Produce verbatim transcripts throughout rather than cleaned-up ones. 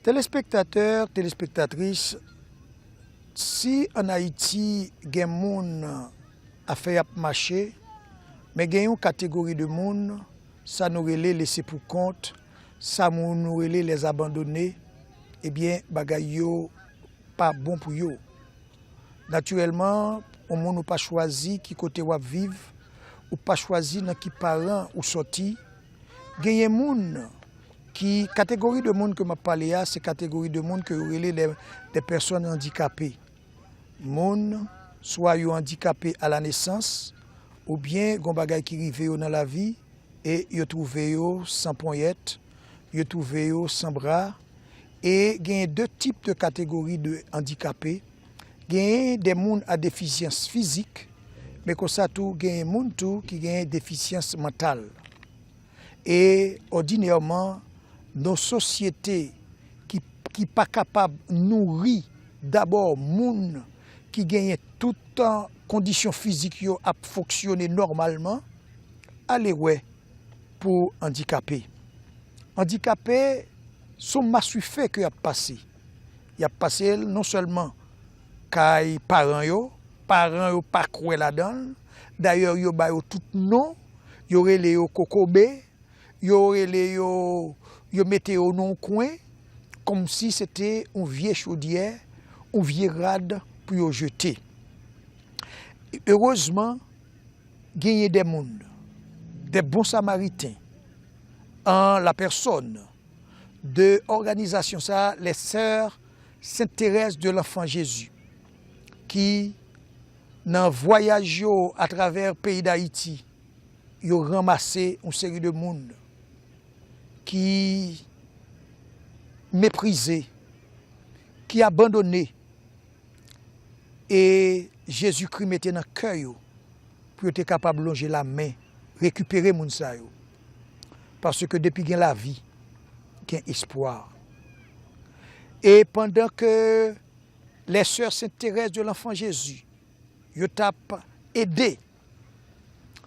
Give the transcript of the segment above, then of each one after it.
Telespektatè, telespektatris, si ann Ayiti gen moun afè y ap mache, men gen yon kategori de moun, sa nou rele lese pou kont, sa moun nou rele les abandonnés, ebyen, bagay yo pa bon pou yo. Natirèlman, yon moun ou pa chwazi ki kote w ap viv, ou pa chwazi nan ki paran ou sòti. Genyen moun ki, kategori de moun ke m ap pale a, se kategori de moun ke yo rele les, les personnes handicapées. Moun, swa yo andikape a la nesans, oubyen gon bagay ki rive yo nan lavi, e yo twouve yo san ponyèt, yo twouve yo san bra, e genyen de tip de kategori de andikape. Genyen de moun a defisyans fizik, men konsa tou genyen moun tou ki genyen defisyans mantal. E òdinèman, nan sosyete ki, ki pa kapab nouri dabò moun ki genyen tout kondisyon fizik yo ap fonksyone nòmalman, ale wè pou andikape. Andikape, se yon maswife ke y ap pase. Y ap pase l non sèlman kay paran yo, paran yo pa kwè ladan l, dayè yo ba yo tout non, yo rele yo kokobe, yo rele yo, yo mete yo nan yon kwen, kòmsi se te yon vye chodyè, yon vye rad pou yo jete. Erezman, genyen de moun, de bon samariten, an la pèsòn de òganizasyon sa a, les Sœurs Sainte Thérèse de l'Enfant Jésus, ki, nan vwayaj yo atravè peyi Dayiti, yo ranmase yon seri de moun ki meprize, ki abandone, e Jezikri mete nan kè yo pou yo te kapab lonje lamen, rekipere moun sa yo. Paske depi gen lavi, gen espwa. E pandan ke les Sœurs Sainte Thérèse de l'Enfant Jésus, yo t ap ede,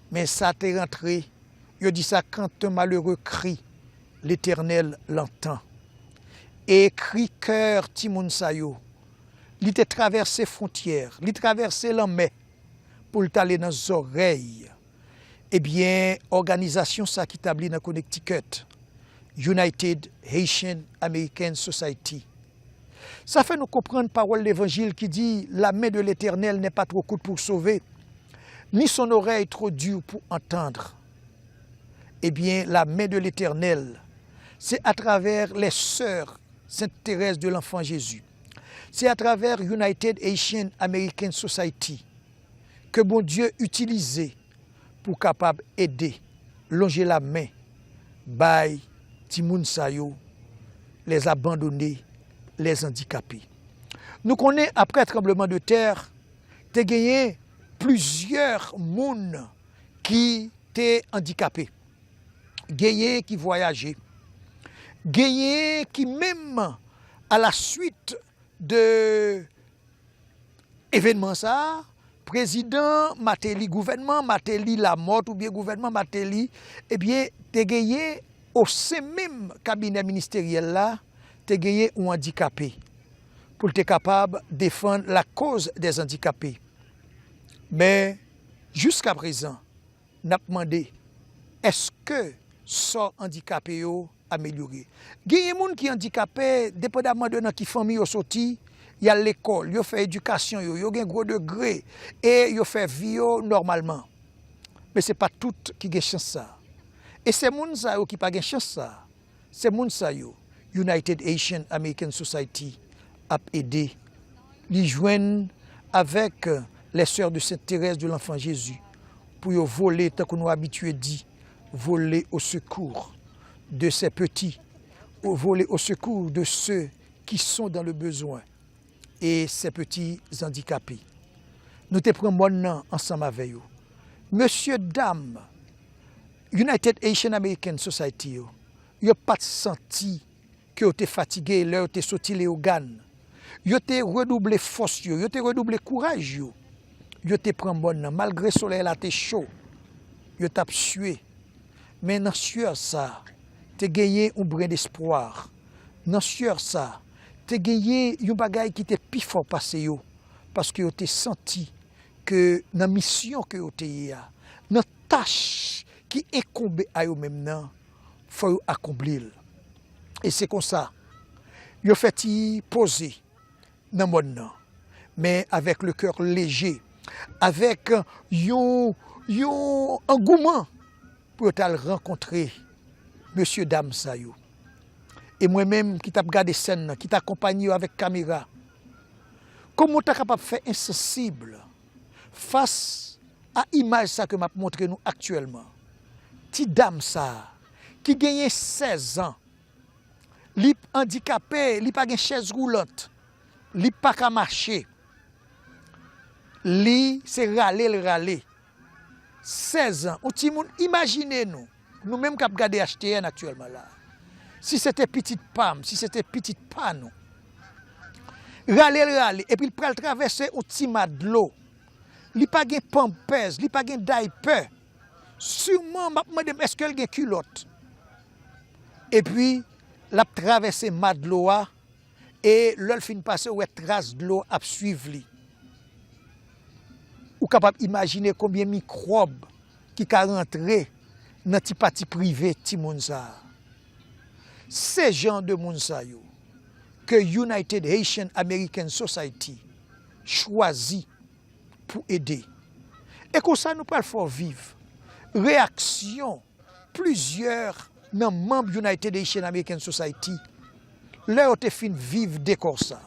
men sa te rantre, yo di sa, quand un malheureux crie, l'Éternel l'entend. E kri kè timoun sa yo, li te travèse fwontyè, li travèse lanmè pou l t ale nan zòrèy, ebyen, òganizasyon sa ki tabli nan Connecticut, United Haitian American Society. Sa fè nou konprann pawòl levanjil ki di, la main de l'Éternel n'est pas trop courte pour sauver, ni son oreille trop dure pour entendre. Ebyen, la main de l'Éternel, se atravè les Sœurs Sainte Thérèse de l'Enfant Jésus, se atravè United Haitian American Society ke Bondye itilize pou kapab ede, lonje lamen bay timoun sa yo, les abandonnés, les handicapés. Nou konnen apre tranbleman de tè, te genyen plizyè moun ki te andikape. Genyen ki vwayaje. Genyen ki menm a la suit de evènman sa a, prezidan Martelly, gouvènman Martelly, Lamothe oubyen gouvènman Martelly, ebyen, te genyen o sen menm kabinè ministeryèl la, te genyen yon andikape pou l te kapab defann la cause des handicapés. Men, jiskaprezan, n ap mande, èske sò andikape yo amelyore? Genyen moun ki andikape, depandamman de nan ki fanmi yo soti, y al lekòl, yo fè edikasyon yo, yo gen gwo degre, e yo fè vi yo nòmalman. Men se pa tout ki gen chans sa a. E se moun sa yo ki pa gen chans sa a, se moun sa yo, United Haitian American Society ap ede. Li jwenn avèk les Sœurs de Sainte Thérèse de l'Enfant Jésus pou yo vole, tankou nou abitye di, voler au secours de ces petits, voler au secours de ceux qui sont dans le besoin, et ces petits handicapés. Nou te pran mòn nan ansanm avè yo. Mesye, dam, United Haitian American Society yo, yo pa t santi ke yo te fatige lè yo te soti Leyogàn. Yo te redouble fòs yo, yo te redouble kouraj yo. Yo te pran mòn nan, malgre solèy la te cho, yo t ap sye. Men nan syè sa, te genyen yon bren despwa, nan syè sa, te genyen yon bagay ki te pi fò pase yo, paske yo te santi ke nan misyon ke yo te ye a, nan tach ki enkonbe a yo menm nan, fò yo akonpli l. E se konsa, yo fè ti poze nan mòn nan, men avèk le kè leje, avèk yon, yon angouman pou yo t al rankontre mesye dam sa yo. E mwen menm ki t ap gade sèn nan, ki t akonpaye yo avèk kamera, kòman w ta kapab fè ensansib fas a imaj sa ke m ap montre nou aktyèlman? Ti dam sa a, ki genyen sèz an, li andikape, li pa gen chèz woulant, li pa ka mache, li se rale l rale. Sèz an, yon timoun, imajine nou, nou menm k ap gade H T N aktyèlman la, si se te pitit pa m, si se te pitit pa nou, rale l rale, epi l pral travèse yon ti ma dlo, li pa gen pampers, li pa gen daypè, siman m ap mande m èske l gen kilòt. Epi, l ap travèse ma dlo a, e lè l fin pase, ou wè tras dlo ap swiv li. Ou kapab imajine konbyen mikwòb ki ka rantre nan ti pati prive timoun sa a. Se jan de moun sa yo ke United Haitian American Society chwazi pou ede. E konsa nou pral fè w viv reyaksyon plizyè nan manm United Haitian American Society lè yo te fin viv dekò sa.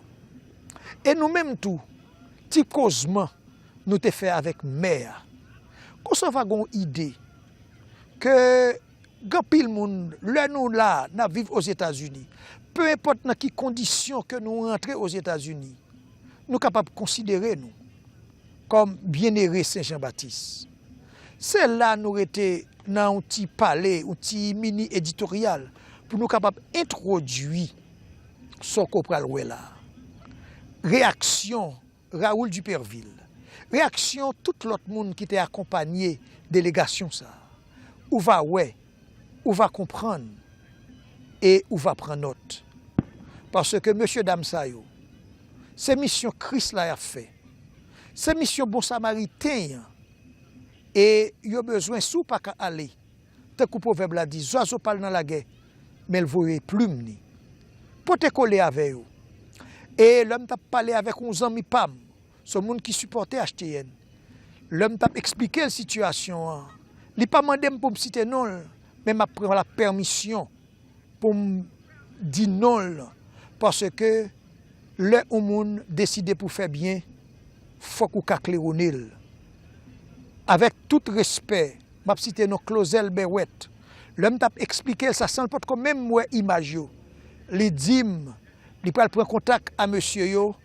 E nou menm tou, ti kozman nou te fè avèk mè a. Konsa w va gen yon ide ke gen anpil moun, lè nou la, n ap viv Ozetazini, pe enpòt nan ki kondisyon ke nou rantre Ozetazini, nou kapab konsidere nou kòm byennere Sen Jan Batis. Se la nou rete nan yon ti pale, yon ti mini editoryal, pou nou kapab entwodui sa w pral wè la. Reyaksyon Raoul Dupervil, reyaksyon tout lòt moun ki te akonpanye delegasyon sa a. Ou va wè, ou va konprann e ou va pran nòt. Paske mesye dam sa yo, se misyon Kris la y ap fè. Se misyon bon Samariten an. E yo bezwen, si w pa ka ale, tankou pwovèb la di, zwazo pa al nan lagè, men l voye plim ni. Pote kole avè yo. E lè m t ap pale avèk yon zanmi pa m, se yon moun ki sipòte H T N, lè m t ap eksplike l sitiyasyon an, li pa mande m pou m site non l, men m ap pran lapèmisyon pou m di non l, paske lè yon moun deside pou fè byen, fòk ou ka klewone l. Avèk tout respè, m ap site non Clauzel Berrouët. Lè m t ap eksplike l sa, san l potko menm wè imaj yo, li di m li pral pran kontak a mesye yo,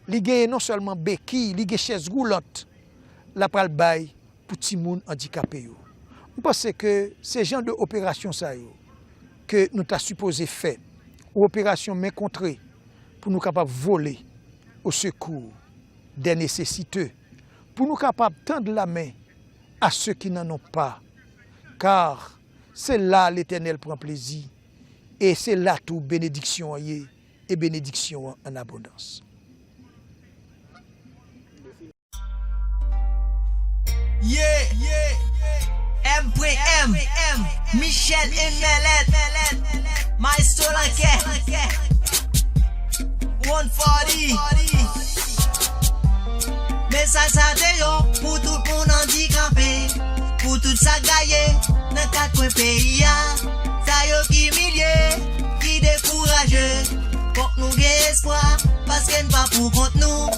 li genyen non sèlman bekiy, li gen chèz woulant, l ap pral bay pou timoun andikape yo. M panse ke se jan de operasyon sa yo ke nou ta sipoze fè, yon operasyon men kontre, pou nou kapab vole au secours des nécessiteux, pou nou kapab tendre la main à ceux qui n'en ont pas, car se la Letènèl pran plezi, e se la tou benediksyon an ye, e benediksyon an an abondans. Yeah, yeah, M pwen M, Michel Enmelet, Maestro Lankè, One forty. Mesaj sa te yo pou tout moun andikape, pou tout sa k gaye nan kat kwen peyi a, sa yo ki imilye, ki dekouraje. Fòk nou gen espwa, paske n pa pou kont nou.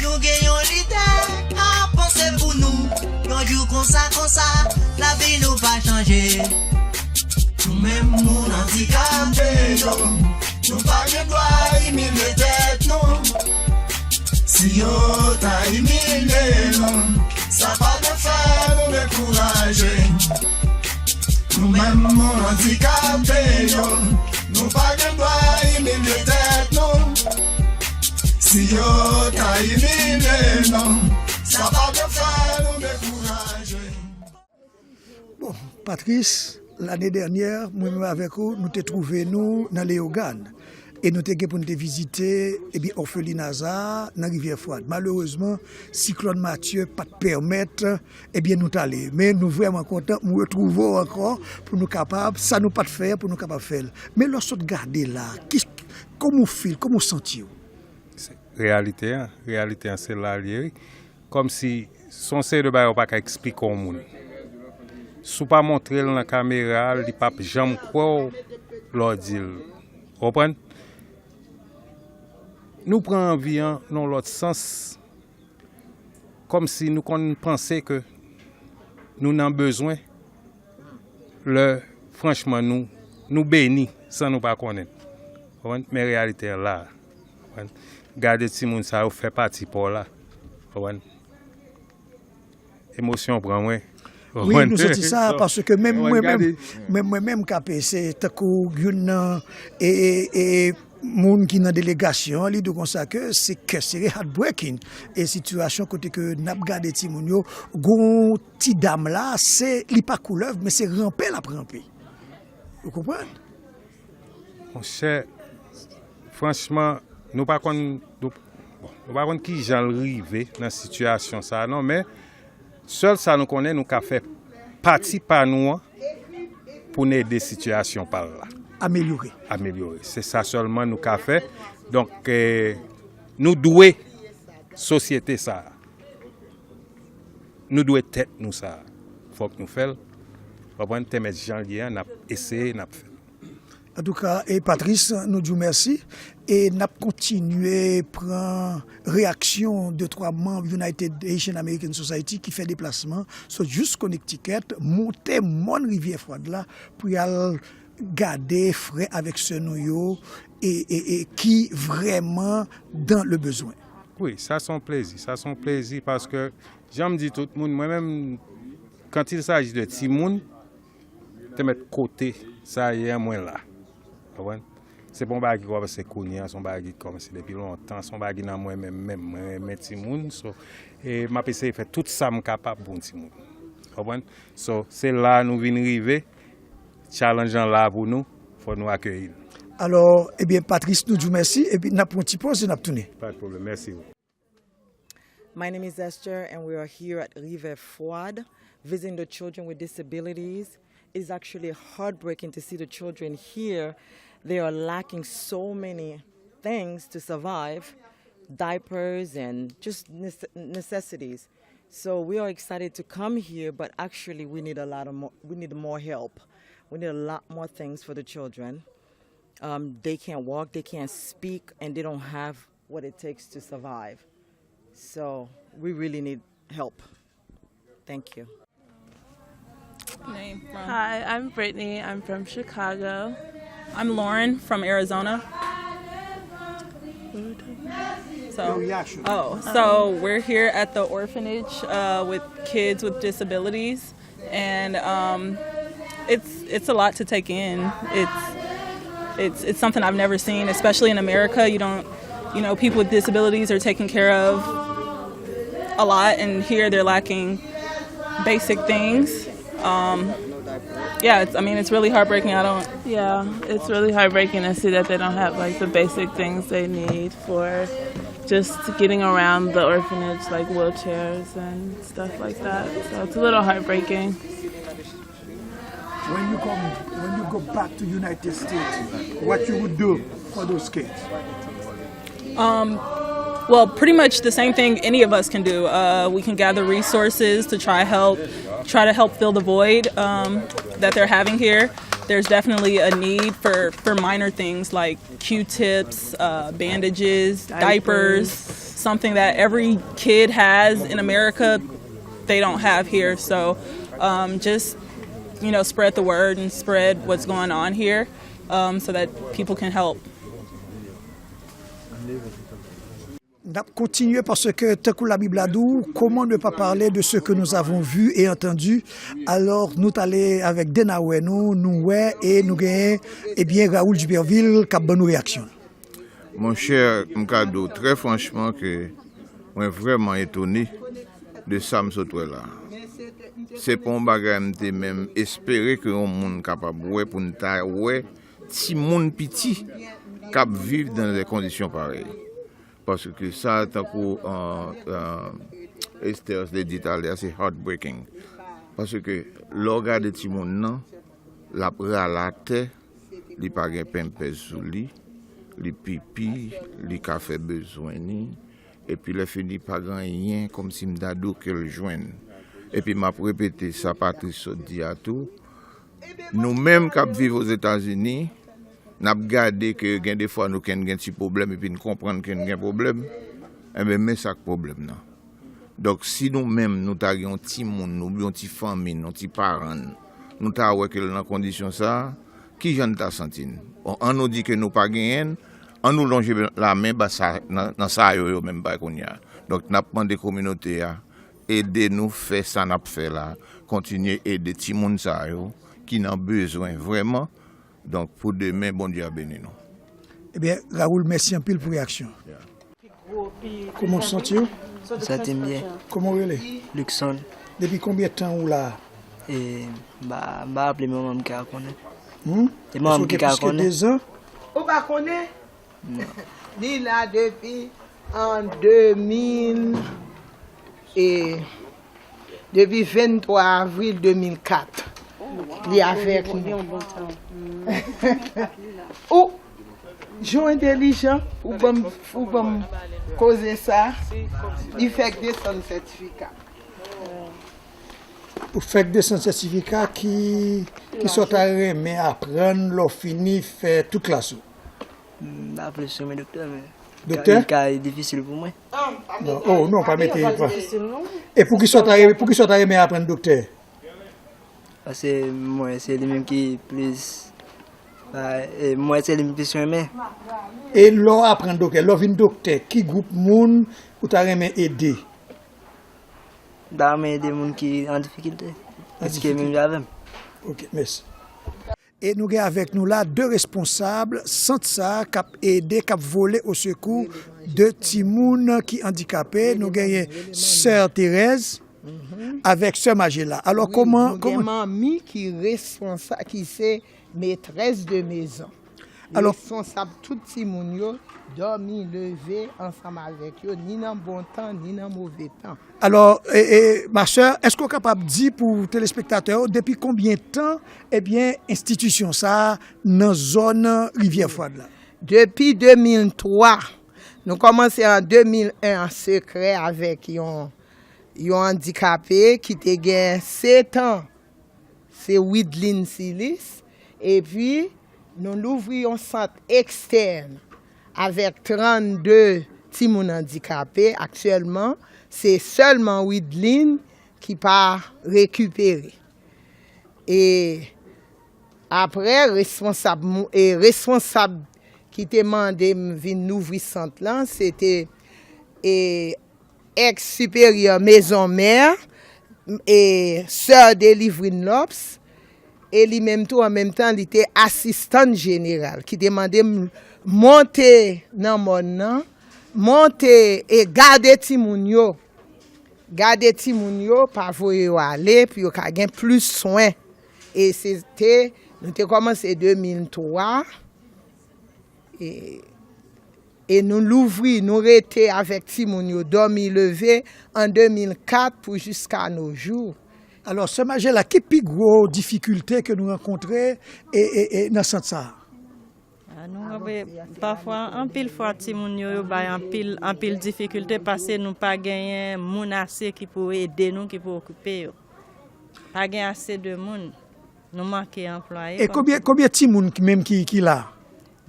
Nou gen yon lide ap panse pou nou. Yon jou konsa, konsa, lavi nou va chanje. Nou menm moun andikape yo, nou pa gen dwa imilye tèt nou. Si yo ta imilye nou, sa pa dwe fè nou dekouraje. Nou menm moun andikape yo, nou pa gen dwa imilye tèt nou. Si yo ta imilye nou, sa pa dwe fè nou dekouraje. Bon, Patrice, lane dènyè, mwen menm avèk ou, nou te twouve nou nan Leyogàn. E nou te gen pou n te vizite, ebyen, òfelina sa a nan Rivyè Fwad. Malerezman, siklòn Matye pa t pèmèt, ebyen, nou t ale. Men nou vrèman kontan, m retwouve w ankò pou nou kapab, sa nou pa t fè an, pou nou kapab fè l. Men lè w sot gade la, ki, kòman w feel, kòman w santi w? Se reyalite an, reyalite an se la l ye wi. Kòmsi se yon seri de bagay ou pa ka eksplike yon moun. Si w pa montre l nan kamera, li p ap janm kwè w lè w di l. Ou konprann? Nou pran vi an nan yon lòt sans. Kòmsi nou konn panse ke nou nan bezwen lè franchman nou, nou beni san nou pa konnen. Ou konprann? Men reyalite an la. Ou konprann? Gade timoun sa yo fè pati pa w la. Ou konprann? Emosyon pran mwen. Ou Wi, konprann? nou santi sa, So, paske menm ou mwen konprann? menm, Gade. menm mwen menm, K P, se tankou youn nan e, e, e moun ki nan delegasyon an, li di w konsa ke se kè sere, heartbreaking. E sitiyasyon kote ke n ap gade timoun yo, gon ti dam la, se, li pa koulèv, men se ranpe l ap ranpe. Ou konprann? Monchè, franchman, nou pa konn, nou, bon, nou pa konn kijan l rive nan sitiyasyon sa a non, men sèl sa nou konnen, nou ka fè pati pa nou an pou n ede sitiyasyon pa l la Amelyore. Amelyore. Se sa sèlman nou ka fè. Donk, eh, nou dwe sosyete sa a. Nou dwe tèt nou sa a. Fòk nou fè l. Ou konprann? Te mèt jan l ye an, n ap eseye, n ap fè l. Antouka, e Patrice, nou di w mèsi. E n ap kontinye pran reyaksyon de twa manm United Haitian American Society ki fè deplasman sot jis Connecticut, monte mòn Rivyè Fwad la pou y al gade frè avèk sè nou yo e, e, e ki vrèman dans le besoin. Wi, sa se yon plezi. Sa se yon plezi paske, jan m di tout moun, mwen menm, quand il s'agit de timoun, te mèt kote sa ye an, mwen la. Konprann? Se pa yon bagay ki kòmanse kounye a, se yon bagay ki kòmanse depi lontan, se yon bagay ki nan mwen menm menm. Mwen renmen timoun, so, e m ap eseye fè tout sa m kapab pou yon timoun. Konprann? So, se la nou vin rive, challenge lan la pou nou, fò nou akeyi l. Alò, ebyen, Patrice, nou di w mèsi, epi n ap pran yon ti poz e n ap tounen. Pa de pwoblèm, mèsi. My name is Esther, and we are here at Rivière Froide visiting the children with disabilities. It's actually heartbreaking to see the children here. They are lacking so many things to survive, diapers and just nece- necessities. So we are excited to come here, but actually we need a lot of more, we need more help. We need a lot more things for the children. Um, they can't walk, they can't speak, and they don't have what it takes to survive. So we really need help. Thank you. Name from Hi, I'm Brittany. I'm from Chicago. I'm Lauren from Arizona. What are we talking about? So, oh, so we're here at the orphanage uh, with kids with disabilities, and um, it's it's a lot to take in. It's it's it's something I've never seen, especially in America. You don't, you know, people with disabilities are taken care of a lot, and here they're lacking basic things. Um, yeah, it's, I mean, it's really heartbreaking. I don't. Yeah, it's really heartbreaking to see that they don't have like the basic things they need for just getting around the orphanage, like wheelchairs and stuff like that. So it's a little heartbreaking. When you come, when you go back to United States, what you would do for those kids? Um, well, pretty much the same thing any of us can do. Uh, we can gather resources to try help, try to help fill the void um, that they're having here. There's definitely a need for, for minor things like Q-tips, uh, bandages, diapers, something that every kid has in America, they don't have here. So um, just, you know, spread the word and spread what's going on here um, so that people can help. N ap kontinye paske, tankou Labib la di w, comment ne pas parler de ce que nous avons vu et entendu? Alò, nou t ale avèk de n a wè nou, nou wè e nou genyen, ebyen, Raoul Dupervil k ap ban nou reyaksyon l. Monchè, m ka di w trè franchman ke mwen vrèman etone de sa m sot wè la. Se pa yon bagay m te menm espere ke yon moun kapab wè pou n ta wè timoun piti k ap viv dans des conditions pareilles. Paske sa, tankou, euh, euh, Esther te di talè a, se heartbreaking. Paske lè w gade timoun nan, l ap rale atè, li pa gen pampers sou li, li pipi, li ka fè bezwen li, epi lè fini pa gen anyen kòmsi m ta di w ke l jwenn. Epi m ap repete sa Patrice sot di a tou, nou menm k ap viv Ozetazini, n ap gade ke gen defwa nou konn gen ti pwoblèm epi n konprann ke n gen pwoblèm, enben men sa k pwoblèm nan. Donk, si nou menm, nou ta gen yon timoun, nou, yon ti fanmi n, yon ti paran n, nou ta wè ke l nan kondisyon sa a, kijan n ta santi n? Bon, ann nou di ke nou pa genyen l, ann nou lonje lamen ba sa, nan, nan sa yo, yo menm bay kounye a. Donk, n ap mande kominote a, ede nou fè sa n ap fè la, kontinye ede timoun sa yo ki nan bezwen vrèman. Donk, pou demen, Bondye a beni nou. Ebyen, Raoul, mèsi anpil pou reyaksyon. Kòman w santi w? Santi m byen. Kòman w rele? Luckson. Depi konbyen tan ou la? E, m pa, m pa raple m, manman m ki ka konnen. Hmm? E manman m ki ka konnen. Ou pa konnen? Non. Li la depi an de mil, e depi venntwa avril de mil kat, li avèk nou. Ou, jan w entèlijan, ou ban m, ou ban m koze sa, li fèk desann sètifika. Ou fèk desann sètifika, ki, ki sa w ta renmen aprann lè w fini fè tout klas ou? M ta plis renmen doktè, men doktè? Li ka difisil pou mwen. Non, oh, non, pa mete, pa. E poukisa w ta renmen, poukisa w ta renmen aprann doktè? Paske mwen, se li menm ki plis, ba, e mwen, se li m plis renmen. E lè w aprann doktè, lè w vin doktè, ki gwoup moun ou ta renmen ede? M ta renmen ede moun ki an difikilte, plis ke menm jan avè m. Ok, mèsi. E nou gen avèk nou la de responsab sant sa a k ap ede, k ap vole osekou de timoun ki andikape. Nou genyen sè Terèz avèk sè Majela. Alò, wi, kòman, nou gen kòman manmi ki responsa-, ki se metrès de mezon. Alò, responsab tout timoun yo, dòmi, leve ansanm avèk yo, ni nan bon tan, ni nan move tan. Alò, e, e, ma sè, èske w kapab di pou telespektatè yo depi konbyen tan, ebyen, enstitisyon sa a nan zòn Rivyè Fwad la? Depi de mil twa. Nou kòmanse an de mil en an sekrè avèk yon, yon andikape ki te gen sèt an. Se Widline Silis. Epi, nou louvri yon sant ekstèn avèk trannde timoun andikape. Aktyèlman, se sèlman Widline ki pa rekipere. E apre, responsab mou-, e responsab ki te mande m vin louvri sant lan, se te, e, èks siperyè Mezon Mè, e, sè Delivrine Lopes, e li menm tou, an menm tan, li te asistan jeneral, ki te mande m monte nan mòn nan, monte e gade timoun yo. Gade timoun yo, pa voye yo ale, pou yo ka gen plis swen. E se te, nou te kòmanse de mil twa, e, e nou louvri, nou rete avèk timoun yo, dòmi, leve, an de mil kat pou jiska no jou. Alò, sè Majela, ki pi gwo difikilte ke nou rankontre e, e, e nan sant sa a? A, nou rankontre, pafwa, anpil fwa, timoun yo, yo bay anpil, anpil difikilte paske nou pa genyen moun ase ki pou ede nou, ki pou okipe yo. Pa gen ase de moun. Nou manke anplwaye. E konbyen, konbyen timoun ki, menm ki, ki la?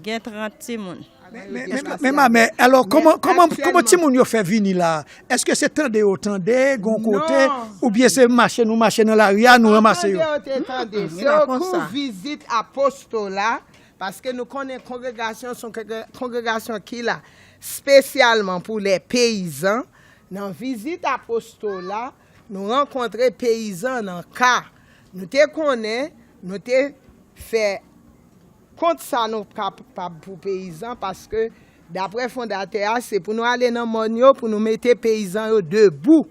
Gen trant timoun. Men, men, men, men, men, alò, kòman, kòman, kòman timoun yo fè vini la? Èske se tande yo tande, gon kote, oubyen se mache nou mache nan lari a, nou ranmase yo? Tande yo te tande. Se okou vizit apostola, paske nou konnen kongregasyon se yon kongre-, kongregasyon ki la espesyalman pou lè peyizan. Nan vizit apostola, nou rankontre peyizan nan ka. Nou te konnen, nou te fè kont sa nou kapab pou peyizan, paske, daprè fondatè a, se pou nou ale nan mòn yo, pou nou mete peyizan yo debou,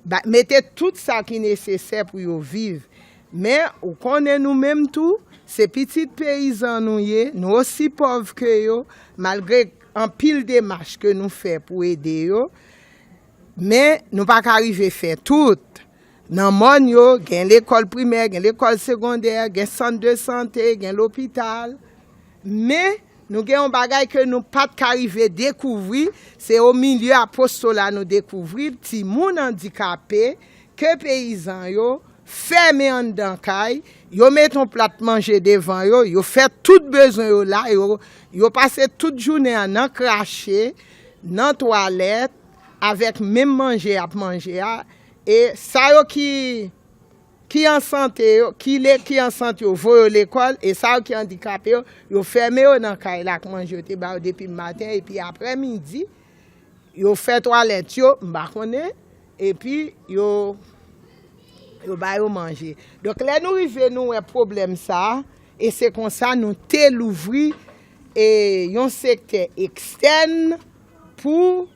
ba, mete tout sa ki nesesè pou yo viv. Men, ou konnen nou menm tou, se pitit peyizan nou ye, nou osi pòv ke yo, malgre anpil demach ke nou fè pou ede yo, men nou pa ka rive fè tout. Nan mòn yo, gen lekòl primè, gen lekòl segondè, gen sant de sante, gen lopital. Men, nou gen yon bagay ke nou pa t ka rive dekouvri, se o milye apostola nou dekouvri l, timoun andikape, ke peyizan yo fèmen anndan kay, yo met yon plat manje devan yo, yo fè tout bezwen yo la, yo, yo pase tout jounen an nan krache, nan twalèt, avèk menm manje y ap manje a, e sa yo ki, ki an sante yo, ki le, ki an sante yo, voye yo lekòl, e sa yo ki andikape yo, yo fèmen yo nan kay la ak manje yo te ba yo depi maten, epi aprè midi, yo fè twalèt yo, m pa konnen, epi yo, yo ba yo manje. Donk, lè nou rive, nou wè pwoblèm sa a, e se konsa nou te louvri, e, yon sektè ekstèn pou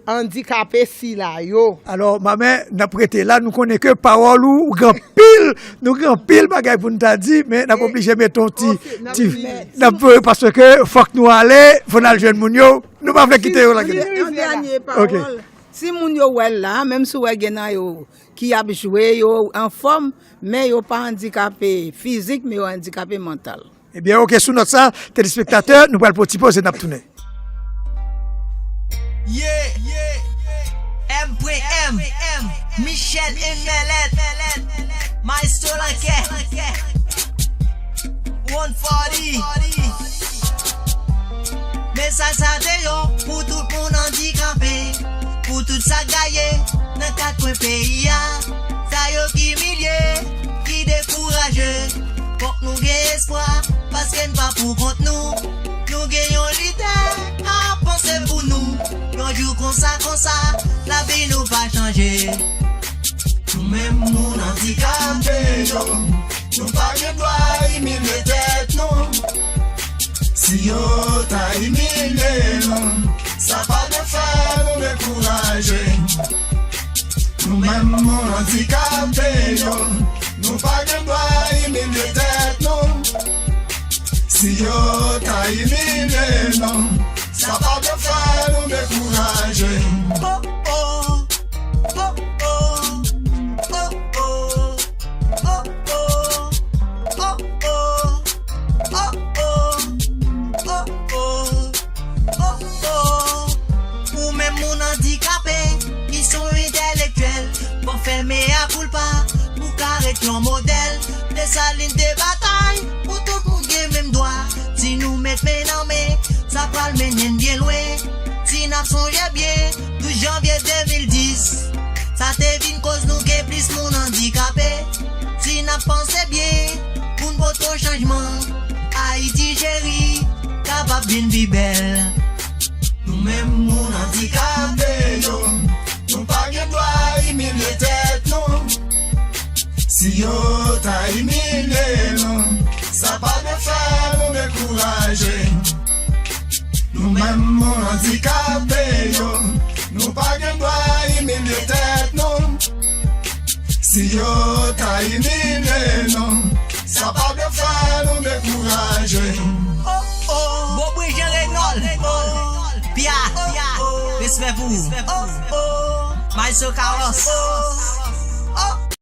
andikape sila yo. Alò, manmè, n ap rete la, nou konnen ke pawòl ou, ou gen anpil, nou gen anpil bagay pou n ta di, men n ap oblije mete yon ti, ti, n ap, paske fòk nou ale, fò n al jwenn moun yo, nou pa vle kite yo la. Yon dènye pawòl. Si moun yo wè l la, menm si w wè gen nan yo ki ap jwe, yo anfòm, men yo pa andikape fizik, men yo andikape mantal. Ebyen, oke, sou nòt sa, telespektatè, nou pral pran ti poze, n ap tounen. Yeah, yeah, yeah. M pwen M, Michel Enmelet, Maestro Lankè, One Forty. Mesaj sa deyò pou tout moun andikape, pou tout sa k gaye nan kat kwen peyi a, sa yo ki imilye, ki dekouraje. Fòk nou gen espwa, paske n pa pou kont nou. Nou gen yon lidè k ap panse pou nou. Yon jou konsa, konsa, lavi nou pa chanje. Nou menm moun andikape yo, nou pa gen dwa imilye tèt nou. Si yo ta imilye nou, sa pa dwe fè nou dekouraje. Nou menm moun andikape yo, nou pa gen dwa imilye tèt nou. Si yo ta imilye nou, sa pa dwe fè nou dekouraje. Oh, oh, oh, oh, oh, oh. Oh, oh, oh, oh, oh, oh, oh, oh. Ou menm moun andikape, ki se yon entèlektyèl, fò fè mea culpa, pou ka ret yon modèl. Desalin te batay, pou tout moun gen menm dwa. Si nou met men nan men, sa pral mennen n byen lwen. Si n ap sonje byen, douz janvye de mil dis, sa te vin koz nou gen plis moun andikape. Si n ap panse byen, pou n pote yon chanjman, Ayiti cheri kapab vin pi bèl. Nou menm moun andikape yo, nou pa gen dwa imilye tèt nou. Si yo ta imilye nou, sa pa dwe fè nou dekouraje. Nou menm moun andikape yo, nou pa gen dwa imilye tèt nou. Si yo ta imilye nou, sa pa dwe fè nou dekouraje. Oh, oh. Bob Jean Renol. Pia, respè pou ou. Oh, oh. Maestro Carlos.